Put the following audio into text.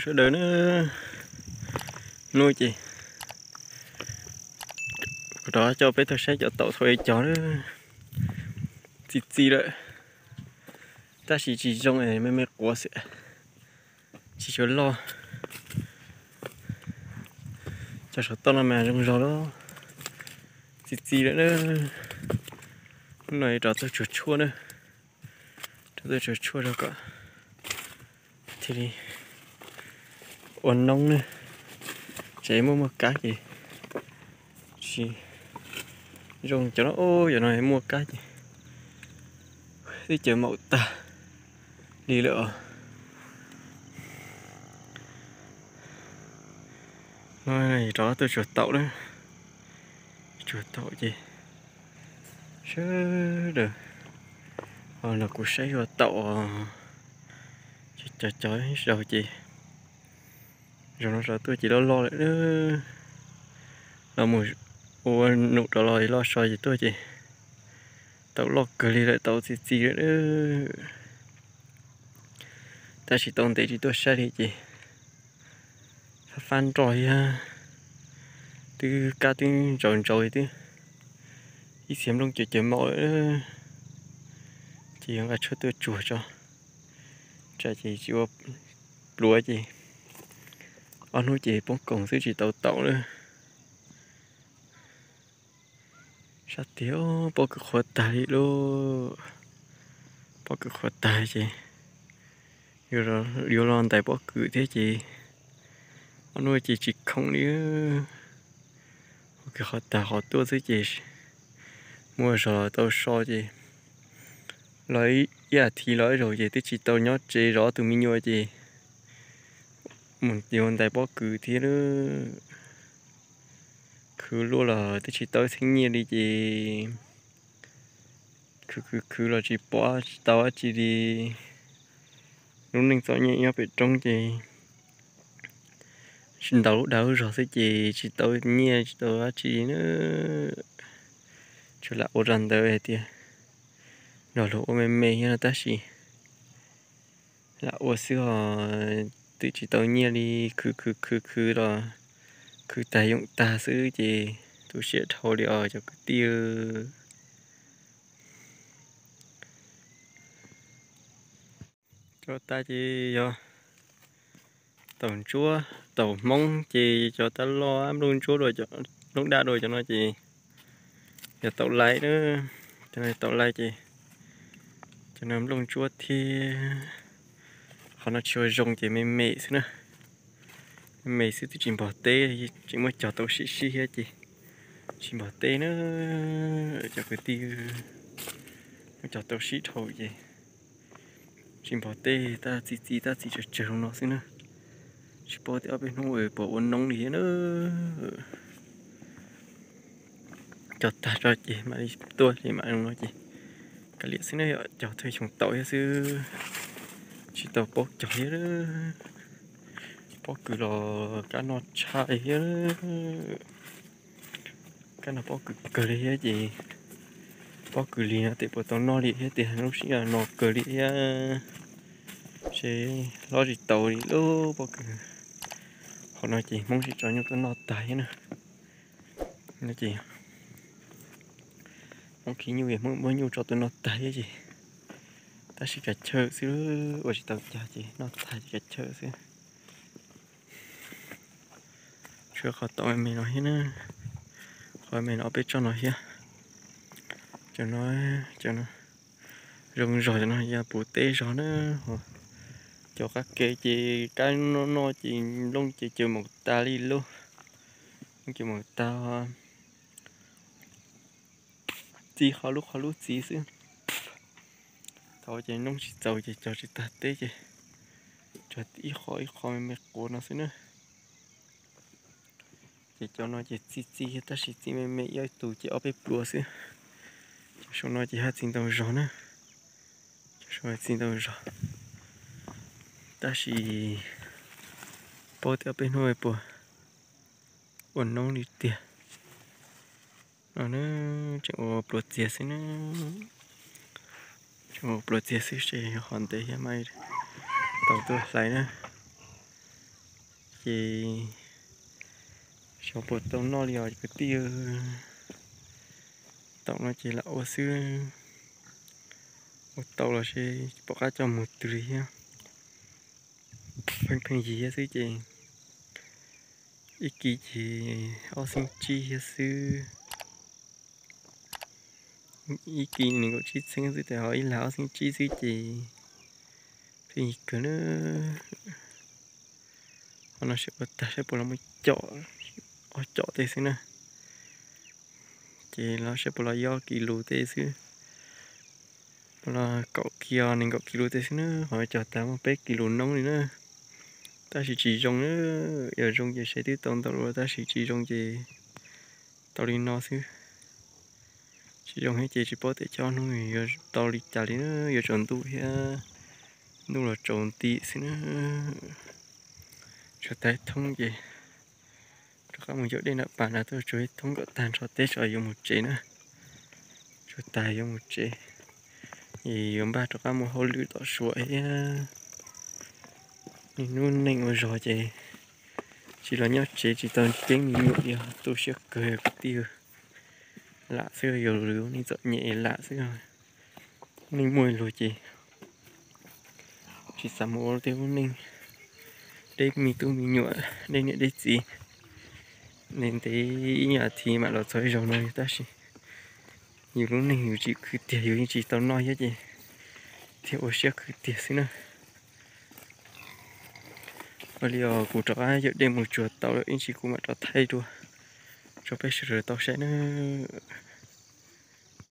Sawv daws na, hnub no ces kuv rov coj peb tuaj saib cov taum thaum ub cov na, txi txiv lawm, tab sis tsis zoo, me me quav xwb, tsis tshua loj. Cov saum toj no mas zoo zog lawm, txi txiv lawm na. Hnub no rov tuaj tsuag tshuaj na, rov tuaj tsuag tshuaj rau kom thiaj li ua noob na. Tseem muaj muaj kab ces tsis zoo, cov no, cov no muaj kab ces twb cov maum tag li lawm os. No rov tuaj tsuag taum na, tsuag taum ces sawv daws los kuv saib ua taum, cov cov zaug ces zaum no rov tuaj ces loj loj lawm. Los mus ua num rov los loj so ces tuaj ces taum loj kawg li lawm, taum txi txiv lawm. Tab sis tau ntev tsis tuaj saib li ces fab fab nroj thiab, twb kab twb ntsaus ntsaus li twb ib txhia nplooj cawv cawv maum lawm. Ces yuav nqa tshuaj tuaj tsuag tso, tsam ces tsis ua pluav ces ob hnub ces poob koos xwb tsis tau taum lawm. Sab tiag, pob kws qhuav tag li lauj. Pob kws qhuav tag ces yuav los ntais pob kws thiab ces ob hnub ces tsis khoom li. Pob kws qhuav tag qhov tuaj xwb ces muaj zog tau so ces los ib yam thiv los ib zaug ces twb tsis tau nyob tsev zov tus me nyuam ces mus yuav ntais pob kws thiab lawm. Khwv luaj los twb tsis tau txheeb nyiaj li ces khwv khwv khwv los tsis pom tsis tau dab tsi li. Lub neej txom nyem nyob pem roob ces tsis ntaus lub dag lub zog xwb ces tsis tau nyiaj tsis tau dab tsi na. Tsuas lam ua rau ntawd hais tias nrog luag ua me me thiab no tab sis lam ua xwb os, twb tsis tau nyiaj li. Khwv khwv khwv khwv los khwv tag yoom tag xwb ces tu siab dhau li os cov kwv tij. Cov tas ces yog taum ntsuab, taum hmoob ces cov tab loj nplooj ntsuab dua, nplooj daj dua cov no ces yog taum lais na. Cov no taum lais ces cov no nplooj ntsuab thiab. Qhov no tsis ua zoo ces me me xwb na, me me xwb twb tsis npog teb, tseem muab cog tau sib sib thiab ces tsis npog teb na. Cov kwv tij, muab cog tau sib dhau ces tsis npog teb, tab txi txi tab txi tsawg tsawg zoo no xwb na. Tsis paub tias ob peb hnub puas ua noob li thiab na. Cog tag tso ces mam li tuaj ces mam zoo no ces kav liam xwb na, yog cog thawj xyoo taum thiab xwb, tsis tau paub cog thiab. Pob kws los kab noj tshaj thiab. Kab noj pob kws kawg li thiab ces pob kws li no tes puas tau noj li thiab tias lub sij hawm no kawg li thiab. Seb hlob tsis tau li lub pob kws. Qhov no ces hmoob tsis tso nyuj tuaj noj tag thiab na. No ces hmoob khib nyuj es hmoob muab nyuj tso tuaj noj tag thiab ces tab sis kav chawj xwb, ua tsis tau cag ces noj tag ces kav chawj xwb. Tshuav qhov tau me me no thiab na, qhov me me no ob peb tsob no thiab. Cov no, cov no zoo zog, cov no yog puv teb zog na. Cov qab ke ces kab noj noj ces nplooj ces cawv maum tas li lauj, nplooj cawv maum tas. Txi qhov lub qhov lub txiv xwb. Thaum ces noob tsis txaus ces cog tsis tag teb ces cog ib qho ib qho me me quav no xwb na. Ces cov no ces txi txi tab sis txi me me, ib tus ces ob peb pluav xwb. Cov saum no ces haj txi ntau zog na, cov saum txi ntau zog. Tab sis paub tias ob peb hnub puas ua noob li tiag. No tseem ua pluav txias xwb na, tseem ua pluav txias xwb ces qhov ntev thiab mas tau tuaj hlais na. ces xyov puas tau noj li os kwv tij. Taum no ces lam ua xwb, ua tau los seb pom qab coj mus twg li thiab. Pheej pheej yig thiab xwb ces ib kis ces ob txhiab tsib thiab xwb. Ib kis nees nkaum tsib txhiab xwb tes ho ib lag ob txhiab tsib xwb ces pheej yig kawg na. Qhov no seb puas tag, seb puas los muaj com, ob com tej xwb na. Ces los seb puas los yog ob kis lus tej xwb, puas los kaum kis, nees nkaum kis lus tej xwb na. Qhov cog tag muaj peb kis lus noob li na. Tab sis tsis zoo na, yog zoo ces seb twb tau ntau lus, tab sis tsis zoo ces tau li no xwb. Tsis zoo thiab ces tsis paub tias coj hnub yuav tau li cas li na, yuav tsaus ntuj thiab, ntuj los tsaus nti xwb na. Tsuag tag thoob ces rov qab mus yawm dej nram pas nrad tuaj tsuag thoob kom tag nrho teb tso yuav mus tsev na. Tsuag tag yuav mus tsev, es yuav npaj rov qab mus hauj lwm tom Suav thiab. Niaj hnub neej ua zog ces tsis los nyob tsev tsis tau ceeb me nyuam li, tu siab kawg kwv tij. Lam xwb, yus lub neej txom nyem lam xwb. Neej muaj luag ces tsis xav mus ua tej lub neej deb me tub me nyuam, deb niam deb txiv. Ntev ntev ib nyuag thiv mam los txog ib zaug no, tab sis yus lub neej yus tsis khwv tiag, yus yeej tsis tau noj thiab ces thiaj ua siab khwv tiag xwb na. Ua li os, kuv rov qab yawm dej mus tsuag tau lawm, ib ntsis kuv mam rov thaij dua rau peb sawv daws tau saib nawb.